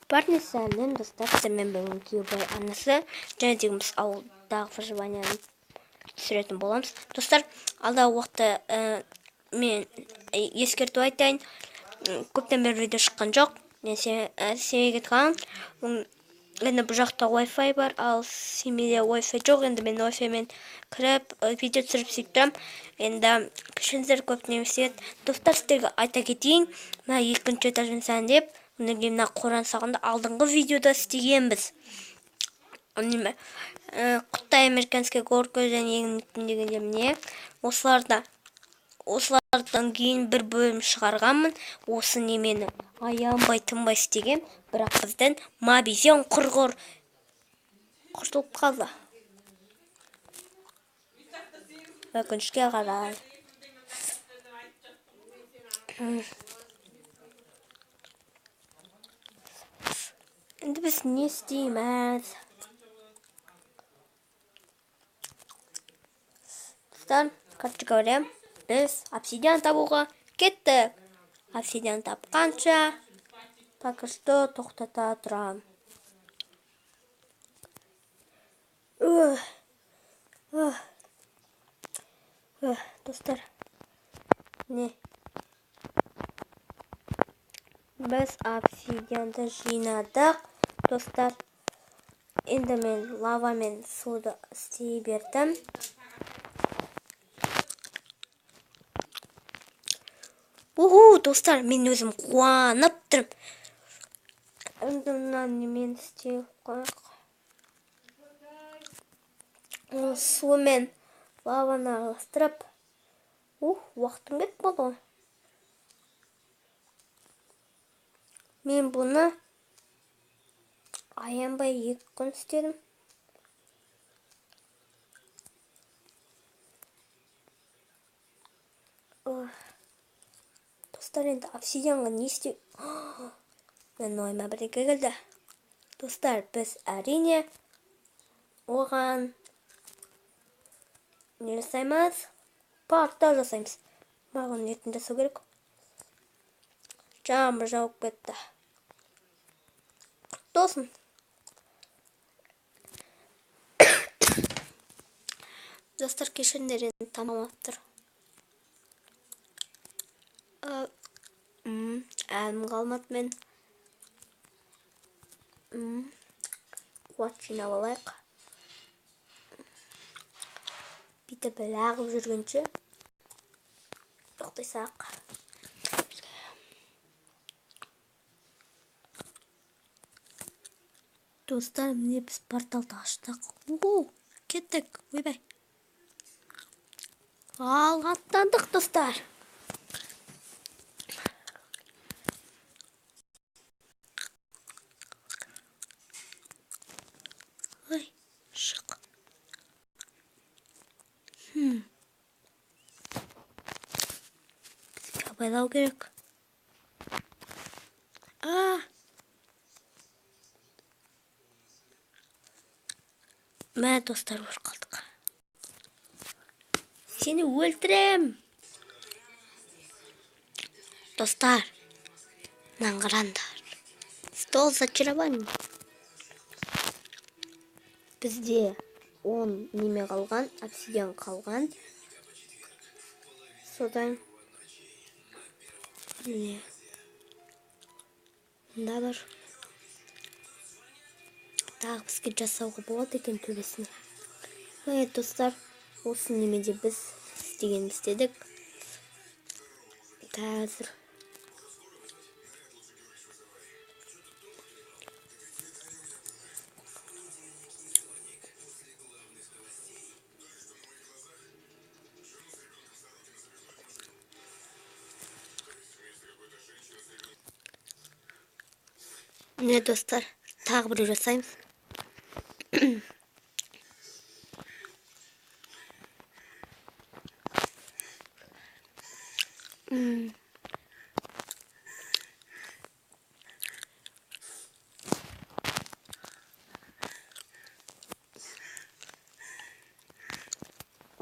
Парни сәлем, достар, сіздермен бүгін Күйеубай арнасы және де біз ауылдағы выживанияны түсіретін боламыз. Достар, алдағы уақытта мен ескерту айтайын. Көптен бері видео шыққан жоқ. Мен Семейге кетіп қалғанмын. Енді бұл жақта Wi-Fi бар, ал Семейде Wi-Fi жоқ. Енді мен Wi-Fi-мен кіріп, видео түсіріп сөйтіп тұрамын. Енді кешіріңіздер, көп немесе. Достар, сіздерге айта кетейін, мына екінші этажын сәндеп, одан кейін мына қораны салғанда алдыңғы видеода істегенбіз. Неме, Құттай американская горка және егін дегенде міне осылардан кейін бір бөлім шығарғанмын. Осы немені аянбай тынбай істегем, бірақ бізден мобизион құрғыр құртылып қалды. Өкінішке қарай. Енді біз не істейміз? Достар, короче говоря, біз обсидиан табуға кеттік. Обсидиан тапқанша пока что тоқтата тұрамын. Достар, не? Біз обсидианды жинадық, достар. Енді мен лавамен суды істей бердім. Уху, достар, мен өзім қуанып тұрмын. Енді мына немен істей қояйық. Сумен лаваны араластырып. Ух, уақытым кетіп қалды ғой. Мен бұны аянбай 2 күн істедім. Достар, енді обсидианға не істеу? Мен ойыма бірдеңе келді. Достар, біз әрине оған не жасаймыз? Портал жасаймыз. Маған етін жасау керек. Жаңбыр жауып кетті. Құтты болсын. Достар, кешіріңдер, енді тамам алып тұр. Әлім қалмады мен. Қуат жинап алайық. Бүйтіп лағып жүргенше тоқтайсақ. Достар, міне біз порталды аштық. Уху, кеттік. Ойбай. Ал, аттандық, достар. Ой, шық. Бізге абайлау керек. Мә, достар, өліп қалдық. Сені өлтірем. Достар, мынаны қараңдар. Стол зачарования. Бізде 10 неме қалған, обсидиан қалған. Содан міне мында бар. Тағы бізге жасауға болады екен төбесіне. Міне, достар, осы немеде біз істегенімізді істедік. Қазір міне, достар, тағы біреу жасаймыз.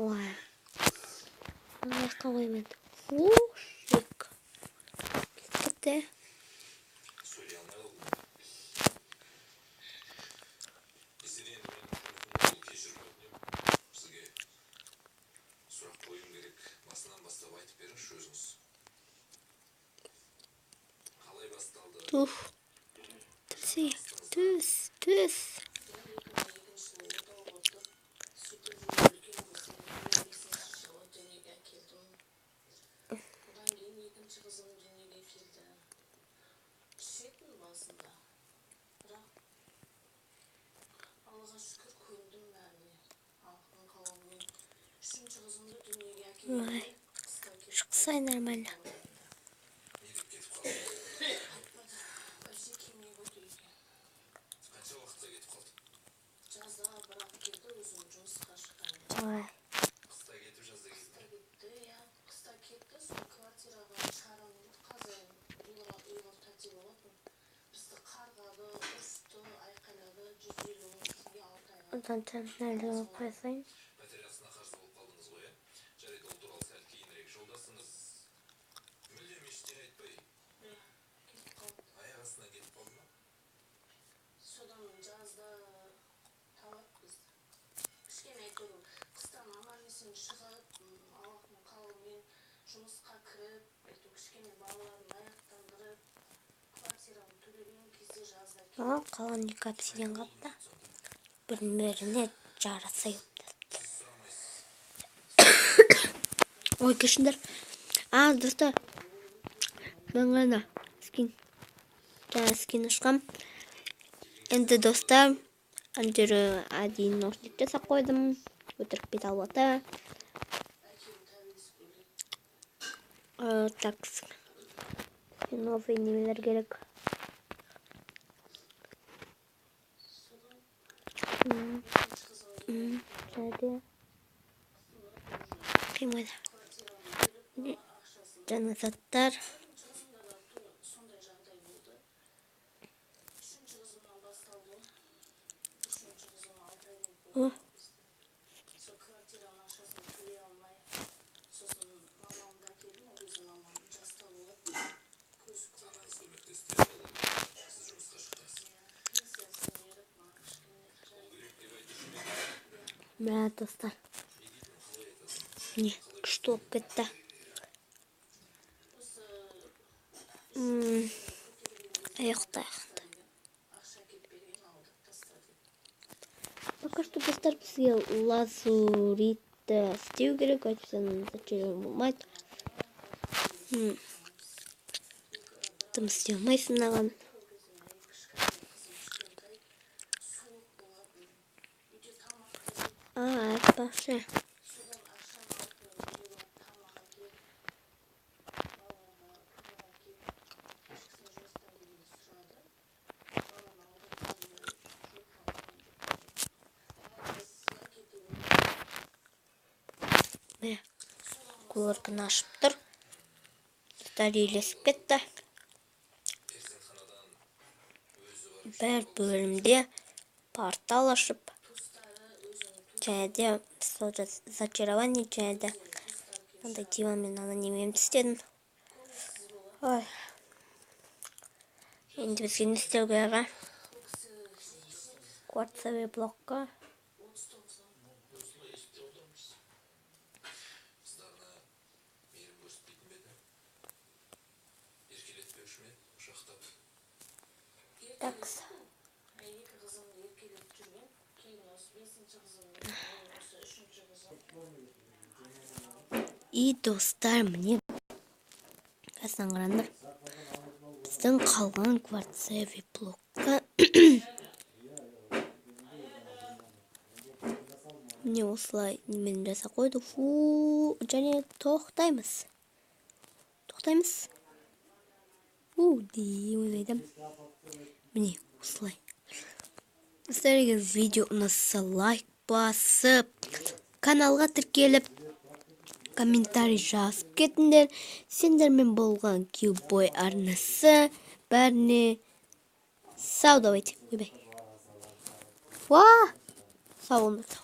Ой, мына жаққа қоямын енді. Ух, шик. Кетті. Тух. Түсе, түс, түс. Ой, шықсай нормально. Ой. Одан қойсайын. Қалған екі обсидиан қалыпты. Бір-біріне жараса Ой, кешіңдер. А, достар. Мен ғана скин. Жаңа скин ашқам. Енді достар, андері один ножник жасап қойдым. Өтірік бет алып. Так, новый немелер керек. Және қимайды. Жаңа заттар. О. Мә, достар. Не, күшті болып кетті. Аяқтайық. Пока что, достар, бізге лазуритті істеу керек, әйтпесе зачем болмайды. Тым істей алмайсың мынаған. А, айтпақшы. Міне, көркін ашып тұр. Достар, үйлесіп кетті. Бір бөлімде портал ашып, және де сол зачарование, және де андай диванмен ана немемді істедім. Ой. Енді бізге не істеу керек, а? Кварцевый блокқа. Так. И достар, міне қазір қараңдар. Біздің қалған кварцевый блокқа міне осылай немен жасап қойдық. Фу, және тоқтаймыз. Тоқтаймыз. У, деймін. Міне осылай. Достар, егер видео ұнаса, лайк басып, каналға тіркеліп, комментарий жазып кетіңдер. Сендермен болған Кьюбой арнасы. Бәріне сау, давайте. Ойбай. Уа! Сау болыңдар.